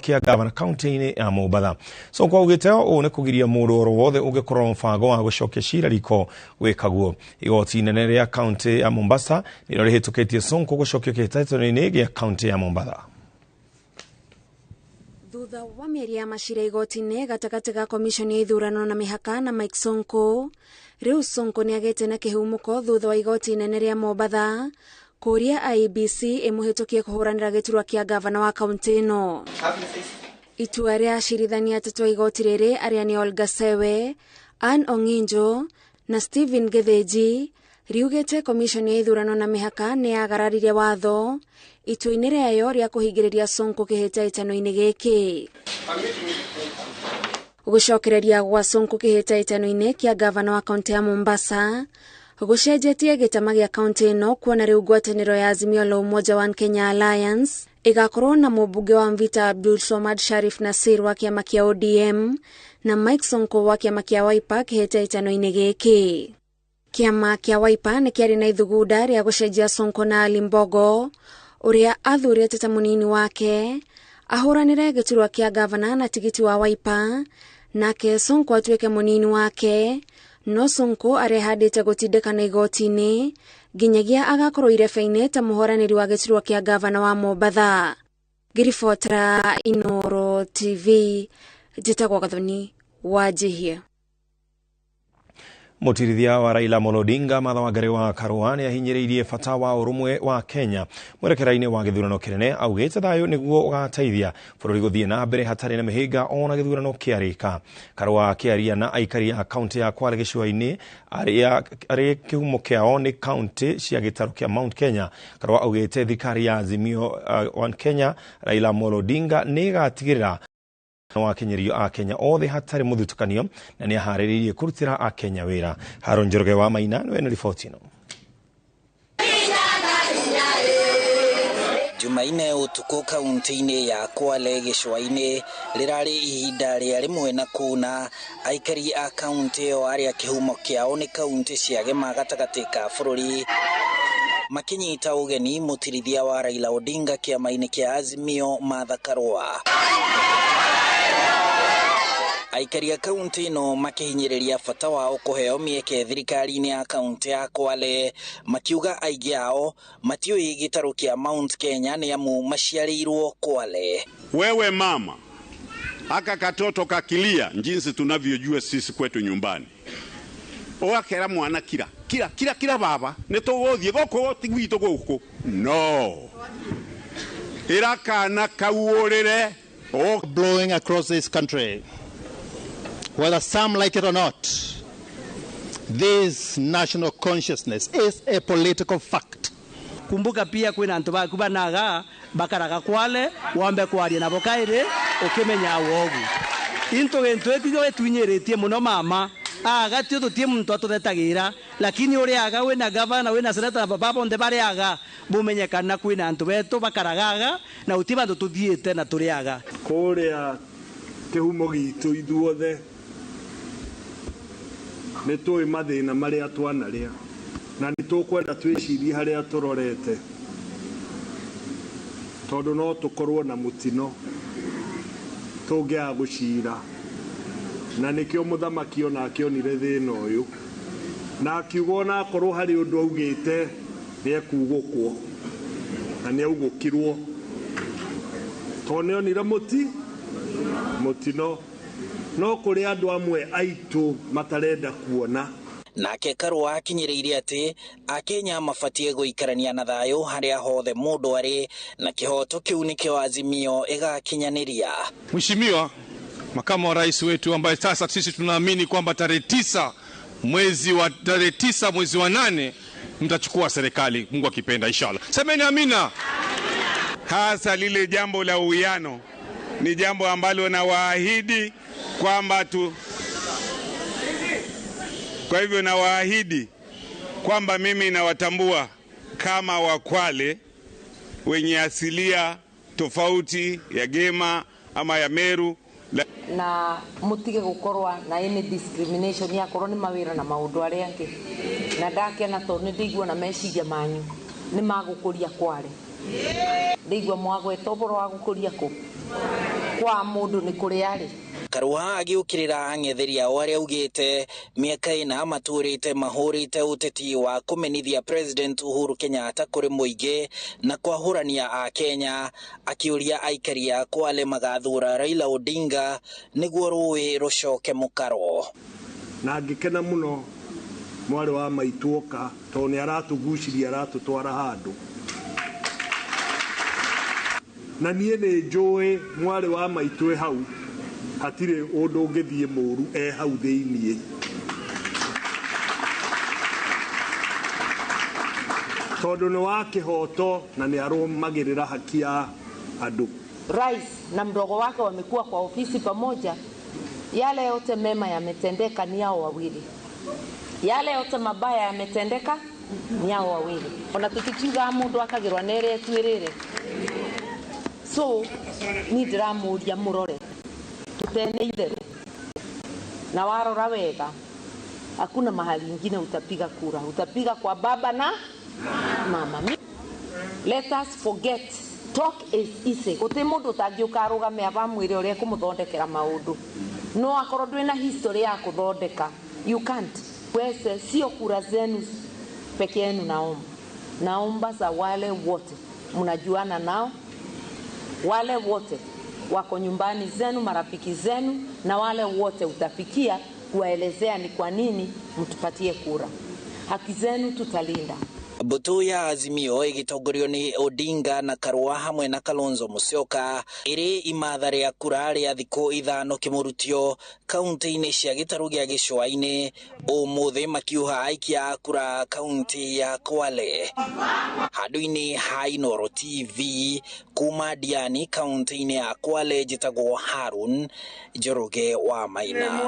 kĩa gavana kaunti-inĩ ya Mombatha. Sonko augĩte ũũ nĩ kũgiria mũndũ oro wothe ũngĩkorwo mũbango wa gũcokia cira riko gwĩka guo. Igoti inene rĩa kaunti ya Mombasa nĩrĩo rĩhĩtũkĩtie Sonko gũcokio kĩhĩtahĩtano-inĩ gĩa kaunti ya Mombatha. Thutha wa mĩeri ya macira igoti-inĩ gatagatĩ ga komishoni ya ithurano na mĩhaka na Mike Sonko, rĩu Sonko nĩagĩte na kĩhumũko thutha wa igoti inene rĩa Mombatha kũria IEBC ĩmũhĩtũkie kũhũranĩra gĩturwa kĩa gavana wa kaunti ĩno. Itua rĩa acirithania atatũ a igoti rĩrĩ arĩa nĩ Olga Sewe, Ann Ong'injo na Stephen Gĩthĩnji riugĩte komishoni ya ithurano na mĩhaka nĩ yagararire watho itua-inĩ rĩayo rĩa kũhingĩrĩria Sonko kĩhĩtahĩtano-inĩ gĩkĩ. Gũcokereria gwa Sonko kĩhĩtahĩtano-inĩ kĩa gavana wa kaunti ya Mombasa gũcenjetie gĩtama gĩa kaunti ĩno kuona rĩu ngwatanĩro ya Azimio la Umoja One Kenya Alliance ĩgakorwo na mũmbunge wa Mvita Abdul Somad Sharif Nasir wa kĩama kĩa ODM na Mike Sonko wa kĩama kĩa Wiper kĩhĩtahĩtano-inĩ gĩkĩ. Kĩama kĩa Wiper nĩ kĩarĩ na ithugunda rĩa gũcenjia Sonko na Ali Mbogo ũrĩa athurĩte ta mũnini wake ahũranĩre gĩturwa kĩa gavana na tigiti wa Wiper, nake Sonko atuĩke mũnini wake, no Sonko arehandĩte gũtindĩkana igoti-inĩ nginyagia agakorwo irebe-inĩ ta mũhoranĩri wa gĩturwa kĩa gavana wa Mombatha. Ngĩribotera Inooro TV, njĩtagwo Gathoni wa Njihia. Mũtirithia wa Raila Amolo Odinga Martha Wangari wa Karua nĩ ahinyĩrĩirie bata wa ũrũmwe wa Kenya mwerekera-inĩ wa gĩthurano kĩnene, augĩte thayũ nĩguo ũgateithia bũrũri gũthiĩ na mbere hatarĩ na mĩhĩnga ona gĩthurano kĩarĩka. Karua akĩaria na aikari a kaunti ya Kwale gĩcũa-inĩ arĩa kĩhumo kĩao nĩ kaunti cia gĩtarũ kĩa Mount Kenya. Karua augĩte thirikari ya Azimio One Kenya Raila Amolo Odinga nĩ ĩgatigĩrĩra wakinyirio a Kenya othe hatarĩ mũthutũkanio na nĩ aharĩrĩirie kũrutĩra a Kenya wĩra. Haron Njoroge wa Maina nĩwe na riboti ĩno. Jumaine ũtukũ kaunti-inĩ ya Kwale gĩcũa-inĩ rĩrarĩ ihinda rĩa rĩmwe na kuna aikari a kaunti ĩyo arĩa kĩhumo kĩao nĩ kaunti cia gĩma gatagatĩ ka bũrũri makinyita ũgeni mũtirithia wa Raila Odinga kĩama-inĩ kĩa Azimio Martha Karua. Aikari a kaunti ĩno makĩhinyĩrĩria bata wao kũheo mĩeke thirikari-inĩ ya kaunti ya Kwale, makiuga aingĩ ao matiũĩ gĩtarũ kĩa Mount Kenya nĩ amu maciarĩirwo Kwale. Wewe mama, aka katoto kakilia jinsi tunavyojua sisi kwetu nyumbani, wakera mwana kira kira kira kira baba nĩ tũgũthiĩ gũkũ ti gwitũ gũkũ no ĩra kana kauũrĩre. Blowing across this country, whether some like it or not, this national consciousness is a political fact. Kumbuka pia kwina antu baku banaga bakaraga Kwale wambe kwaria nabo kaire ukimenya wogu into gintu eki twinyiretie muno mama aga tio tutie muntu atutetagira, lakini uriaga wina gavana wina seneta na baba bonde bariaga bumenye kana kwina antu betu bakaragaga na uti bandu tuthiite na turiaga kuria kihumo gitu ithuothe nĩ tũĩ mathĩna marĩa twanarĩa na nĩ tũkwenda twĩcirie harĩa tũrorete tondũ no tũkorwo na mũtino tũngĩaga gũcira, na nĩkĩo mũthamaki ona akĩonire thĩna ũyũ na akiuga ona akorwo harĩ ũndũ augĩte nĩ ekugũkwo na nĩ augũkirwo tondũ nĩ onire mũtino no kũrĩ andũ amwe aitũ matarenda kuona. Nake Karua akinyĩrĩirie atĩ Akenya mabatiĩ gũikarania na thayũ harĩa hothe mũndũ arĩ na kĩhoto kĩu nĩkĩo Azimio ĩgakinyanĩria. Mheshimiwa Makamu wa Rais wetu ambaye sasa sisi tunaamini kwamba tarehe 9 mwezi wa 8 mtachukua serikali, Mungu akipenda inshallah. Semeni amina. Hasa lile jambo la uwiano ni jambo ambalo nawaahidi kwamba tu, kwa hivyo nawaahidi kwamba mimi nawatambua kama Wakwale wenye asilia tofauti ya Gema ama ya Meru, na mutige gukorwa na any discrimination ya korwo ni mawira na maundu aria angi, na ndakena tondu ni ndiguo na meciria manyu ni magukuria Kwale, ndigua mwagweta uboro wa gukuria ku Kwa mundu ni kuria ari. Karua agiukirira ang'etheri ao aria augite miaka ina maturite mahurite uteti wa kumenithia President Uhuru Kenyatta kuri muingi na kwahurania a Kenya, akiuria aikari a Kwale magathura Raila Odinga niguo rui rucoke mukaro. Na ngikena muno mwari wa maitu oka tondu ni aratuguciria aratutwara handu. Na niĩ nĩ njũĩ mwarĩ wa maitũ e hau hatirĩ ũndũ ũngĩthiĩ mũru e hau thĩiniĩ. Tondũ nĩ wa kĩhoto na nĩ arũmagĩrĩra haki ya andũ. Rais na mdogo wake wamekuwa kwa ofisi pamoja, yale yote mema yametendeka ni yao wawili, yale yote mabaya yametendeka ni yao wawili. Ona tutikiuga mundu akagirwa nere etwirire. So ni ndiramuria murore tutene itheru na warora wega, hakuna mahali ingine utapiga kura, utapiga kwa baba na mama. Let us forget talk is easy. Guti mundu utangiuka arugame abamwire uria kumuthondekera maundu, no akorwo ndwina history ya kuthondeka, you can't. Wese sio kura zenu peke yenu, naomba naomba za wale wote mnajuana nao, wale wote wako nyumbani zenu, marafiki zenu, na wale wote utafikia kuwaelezea ni kwa nini mtupatie kura. Haki zenu tutalinda. Mbutu ya Azimio igitongorio ni Odinga na Karua hamwe na Kalonzo Musyoka iri imatha ria kura ria thiku 5 kimurutio kaunti-ini cia gitaru gia gicũa-ini umuthi makiuha aikia a kura kaunti ya Kwale. Handu-ini ha Inooro TV kuma Diani kaunti-ini ya Kwale, njitagwo Harun Njoroge wa Maina.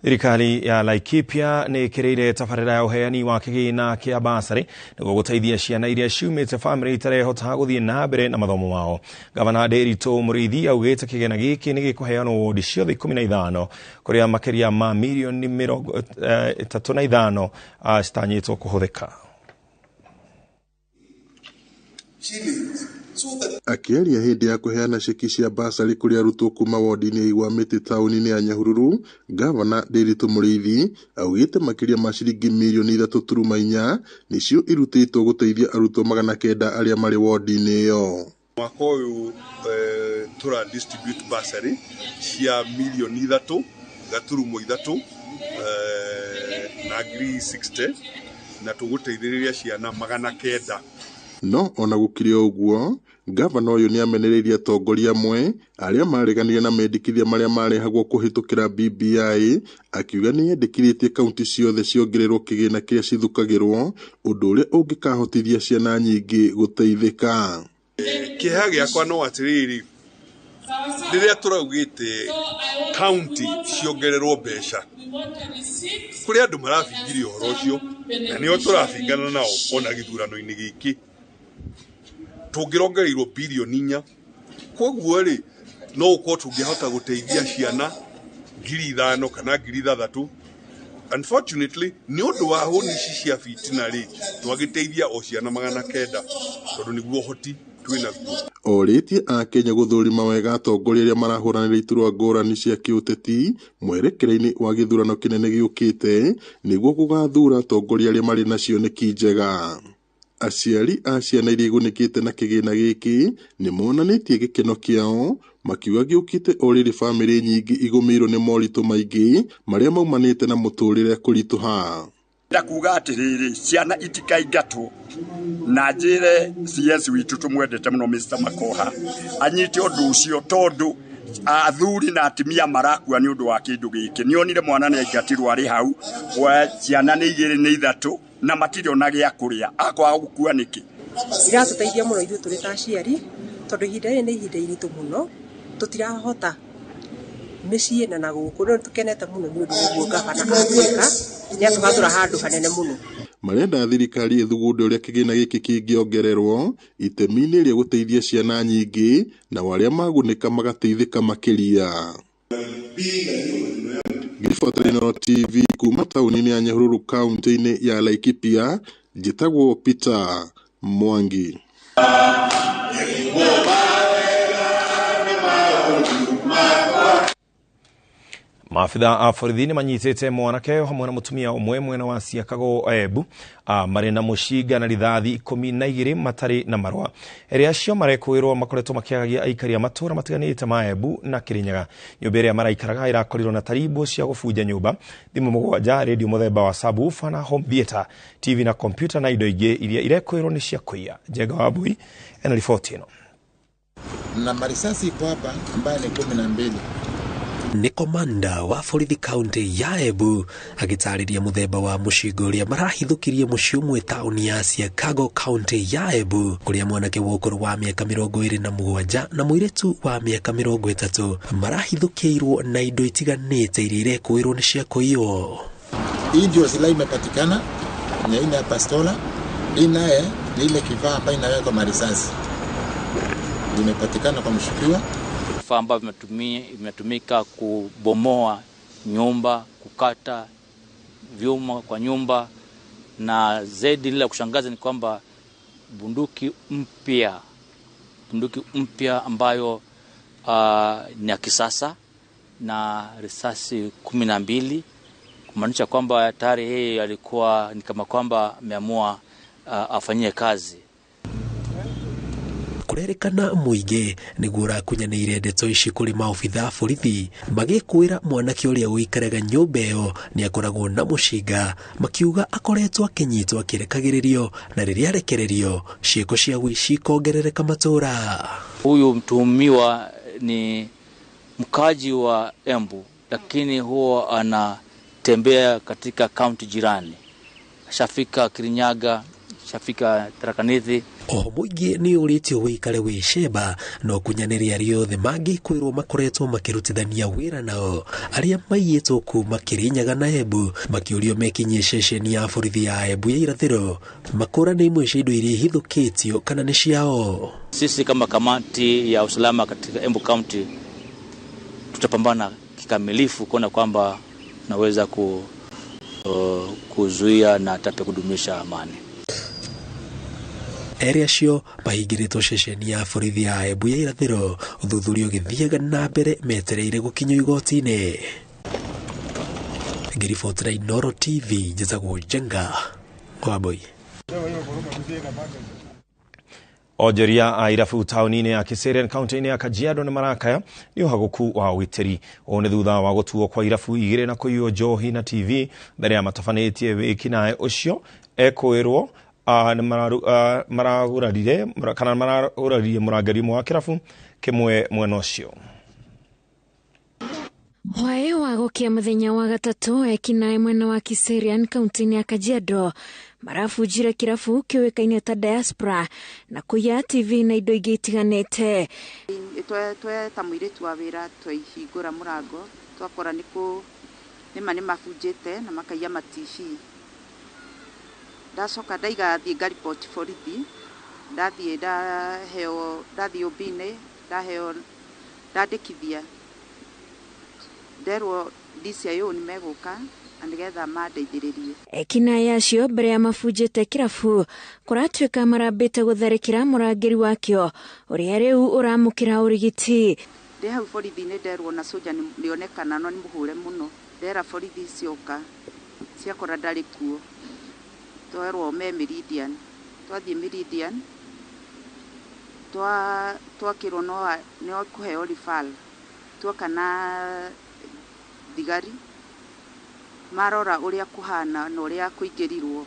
Thirikari ya Laikipia nĩ ĩkĩrĩire tabarĩra ya ũheani wa kĩgĩna kĩa basarĩ nĩguo gũteithia ciana iria ciumĩte bamĩrĩ itarehota gũthiĩ na mbere na mathomo mao. Gavana Ndiritu Mũrĩithi augĩte kĩgĩna gĩkĩ nĩ gĩkũheanwo wodi ciothe 15 kũrĩa makĩria ma mirioni 35 citanyĩtwo kũhũthĩka. Akĩaria hĩndĩ ya kũheana ceki cia basarĩ kũrĩ arutwo kuma wodi-inĩ ya Igwamĩtĩ taũni-inĩ ya Nyahururu, Gavana Ndiritu Mũrĩithi augĩte makĩria ma ciringi mirioni 3.4 nĩcio irutĩtwo gũteithia arutwo 900 arĩa marĩ wodi-inĩ ĩyo. Mwaka ũyũ tũra distribute basarĩ cia mirioni 3.3 na ngiri 60 na tũgũteithĩrĩria ciana 900. No ona gũkĩrĩ ũguo, gavana ũyũ nĩamenereirie atongoria amwe arĩa mareganire na mendekithia marĩa marehagwo kũhĩtũkĩra BBI, akiuga nĩendekithĩtie kaunti ciothe ciongererwo kĩgĩna kĩrĩa cithukagĩrwo, ũndũ ũrĩa ũngĩkahotithia ciana nyingĩ gũteithĩka. Kĩeha gĩakwa no atĩrĩrĩ, rĩrĩa tũraugĩte kaunti ciongererwo mbeca, kũrĩ andũ marabingire ũhoro ũcio na nĩo tũrabingana nao ona gĩthurano-inĩ gĩkĩ. Tũngĩrongereirwo birioni 4, koguo rĩ no ũkorwo tũngĩhota gũteithia ciana 5,000 kana 6,000. Unfortunately, nĩ ũndũ wa hũni ici cia fitina rĩ, twagĩteithia o ciana 900 tondũ nĩguo ũhoti twĩnaguo. Orĩtie Akenya gũthũrima wega atongoria arĩa marahũranĩra iturwa ngũrani cia kĩũteti mwerekera-inĩ wa gĩthurano kĩnene gĩũkĩte nĩguo gũgathura atongoria arĩa marĩ na cioneki njega. Aciari a ciana iria igunĩkĩte na kĩgĩna gĩkĩ nĩ monanĩtie gĩkeno kĩao makiuga gĩũkĩte o rĩrĩ bamĩrĩ nyingĩ igũmĩirwo nĩ moritũ maingĩ marĩa maumanĩte na mũtũrĩre kũritũha. Ndakuga atĩrĩrĩ, ciana itikaingatwo na njĩre CS witũ tũmwendete mũno Mr. Makoha anyite ũndũ ũcio tondũ athuri na atumia marakua nĩ ũndũ wa kĩndũ gĩkĩ. Nĩonire mwana nĩ aingatirwo arĩ hau, ciana nĩ 2 nĩ 3 na matirĩ ona gĩa kũrĩa, akwaga gũkua nĩkĩ? Iratũteithia mũno ithuĩ tũrĩ ta aciari tondũ ihinda rĩrĩ nĩ ihinda iritũ mũno, tũtirahota mĩciĩ na nagũkũ, no nĩtũkenete mũno nĩ ũndũ ũguo gavana atuĩka nĩ atũhathũra handũ hanene mũno. Marenda thirikari ĩthugunde ũrĩa kĩgĩna gĩkĩ kĩngĩongererwo itemi-inĩ rĩa gũteithia ciana nyingĩ na arĩa magunĩka magateithĩka makĩria. Ngĩribotera Inooro TV kuma taũni-inĩ ya Nyahururu kaunti-inĩ ya Laikipia, njĩtagwo Peter Mwangi. Maabitha a borithi nĩ manyitĩte mwanake hamwe na mũtumia ũmwe mwena wa Siakago Embu marĩ na mũcinga na rithathi 12 matarĩ na marũa. Erĩ acio marekũĩrwo makoretwo makĩagagia aikari a matũũra matiganĩte ma Embu na Kĩrĩnyaga. Nyũmba ĩrĩa maraikaraga ĩrakorirwo na tarimbo cia gũbunja nyũmba, thimũ 7, redio mũthemba wa subwoofer na home theater, TV na kompyuta na indo ingĩ iria irekũĩrwo nĩ cia kũiya. Njenga wa Mbui ena riboti ĩno. Na marisasi iko hapa ambayo ni 12. Nĩ komanda wa borithi kaunti ya Embu agĩtarĩria mũthemba wa mũcinga ũrĩa marahithũkirie mũciĩ ũmwe taũni ya Siakago kaunti ya Embu kũrĩa mwanake wa ũkũrũ wa mĩaka 27 na mũirĩtu wa mĩaka 30 marahithũkĩirwo na indo itiganĩte iria irekũĩrwo nĩ cia kũiywo. Hii ndio silaha imepatikana ni aina ya pastola, hii naye ni ile kifaa ambayo inawekwa marisasi, imepatikana kwa mshukiwa. Vifaa ambavyo vimetumika kubomoa nyumba, kukata vyuma kwa nyumba, na zaidi lile kushangaza ni kwamba bunduki mpya ambayo ni ya kisasa na risasi 12, kumaanisha kwamba tayari yeye alikuwa ni kama kwamba ameamua afanyie kazi. Kũrerĩkana mũingĩ nĩguo ũrakunyanĩire ndeto ici kũrĩ maobitha a borithi magĩkwĩra mwanake ũrĩa ũikaraga nyũmba ĩyo nĩ akoragwo na mũcinga, makiuga akoretwo akĩnyitwo akĩrekagĩrĩrio na rĩrĩa arekererio ciĩko cia ũici ikongerereka matũũra. Huyu mtuhumiwa ni mkaji wa Embu, lakini huwa anatembea katika kaunti jirani. Shafika Kirinyaga, shafika Tharaka Nithi. Oho mũingĩ nĩ ũrĩtio wĩikare wĩ cemba no kunyanĩria arĩa othe mangĩkwĩrwo makoretwo makĩrutithania wĩra nao arĩa maiyĩtwo kuma Kĩrĩnyaga na Embu makĩũrio mekinyie ceceni ya borithi ya Embu ya irathĩro makũrane imwe cia indo iria ihithũkĩtio kana nĩ ciao. Sisi kama kamati ya usalama katika Embu County tutapambana kikamilifu kuona kwamba naweza kuzuia na hata kudumisha amani. Erĩ acio mahingĩrĩtwo ceceni ya borithi ya Embu ya irathĩro ũthuthuria ũgĩthiaga na mbere metereire gũkinyio igoti-inĩ. Ngĩribotera Inooro TV njĩtagwo Njenga Wambui. Onjoria a irabu taũni-inĩ ya Kiserian kaunti-inĩ ya Kajiado nĩ marakaya nĩ ũhagũku wa ũgitĩri. Ũũ nĩ thutha wa gũtuo kwa irabu 2 na kũiywo njohi na TV mbere ya matabanĩtie wĩkinaĩ ũcio ekũĩrwo maragũrarire kana maragũraririe mũrangĩri ũmwe wa kĩrabu kĩmwe mwena ũcio. Hwaĩ wa gũkia mũthenya wa gatatũ ekinaĩ mwena wa Kiserian kaunti-inĩ ya Kajiado marabunjire kĩrabu kĩũĩkaine ta Diaspora na kũiya TV na indo ingĩ itiganĩte. Twe ta mũirĩtu wa wĩra twaihingũra mũrango twakora nĩma nĩmabunjĩte na makaiya ma TV. Ndacoka ndaiga thiĩ ngariboti borithi, ndathiĩ ndaheo, ndathiĩ OB-inĩ ndaheo, ndandĩkithia, nderwo DCIO nĩ megũka na nĩgetha mandeithĩrĩrie. Ekinaĩ acio mbere ya mabunjĩte kĩrabu kũratuĩka marambĩte gũtharĩkĩra mũrangĩri wakĩo ũrĩa rĩu ũramũkĩra ũrigiti. Ndĩ hau borithi-inĩ nderwo na soja nĩonekana no nĩ mũhũre mũno, ndera borithi cioka ciakora ndarĩ kuo, twerwo me Meridian, twathiĩ Meridian twakĩrwo no kũheo referral, tuoka na thigari marora ũrĩa kũhana na ũrĩa kũingĩrirwo,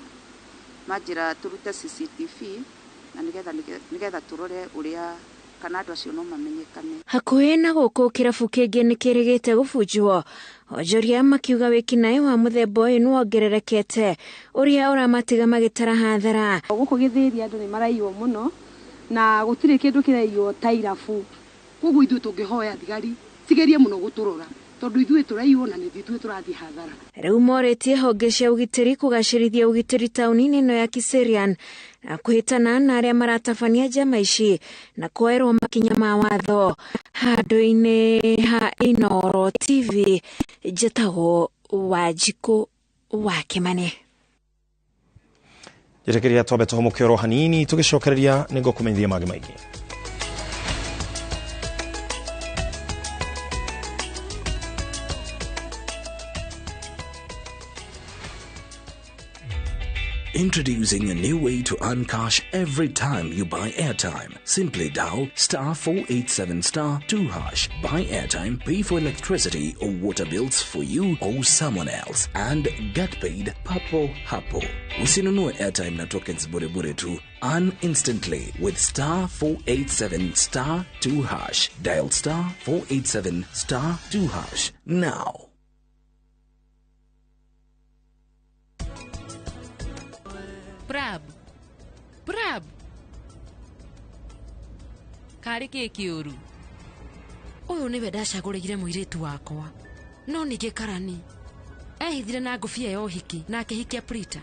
manjĩra tũrute CCTV na nĩgetha tũrore ũrĩa kana andũ acio no mamenyekane. Hakuhĩ na gũkũ kĩrabu kĩngĩ nĩ kĩrĩgĩte gũbunjwo, onjoria makiuga wĩkinaĩ wa mũthemba ũyũ nĩ wongererekete ũrĩa ũramatiga magĩtara hathara. Gũkũ Gĩthĩri andũ nĩ maraiywo mũno na gũtirĩ kĩndũ kĩraiywo ta irabu, koguo ithuĩ tũngĩhoya thigari cigerie mũno gũtũrora tondũ ithuĩ tũraiywo na nĩ ithuĩ tũrathiĩ hathara. Rĩu morĩtie honge cia ũgitĩri kũgacĩrithia ũgitĩri taũni-inĩ ĩno ya Kiserian na kũhĩtana na arĩa maratabania njama ici na kuoerwo makinya ma watho. Handũ-inĩ ha Inooro TV njĩtagwo Wanjikũ wa Kĩmani. Njĩtĩkĩria twambe tũhũmũke oro hanini, tũgĩcokereria nĩngũkũmenyithia mangĩ maingĩ. Introducing a new way to earn cash every time you buy airtime. Simply dial star 487 star 2 hash. Buy airtime, pay for electricity or water bills for you or someone else, and get paid papo hapo. Usinunue airtime na tokens bure bure tu. Earn instantly with star 487 star 2 hash. Dial star 487 star 2 hash now. Prab, Prab, karĩ kĩ kĩũru? Ũyũ nĩwe ndacagũrĩire mũirĩtu wakwa, no ningĩ karani ehithire na ngũbia ya ũhiki na akĩhikia Prita.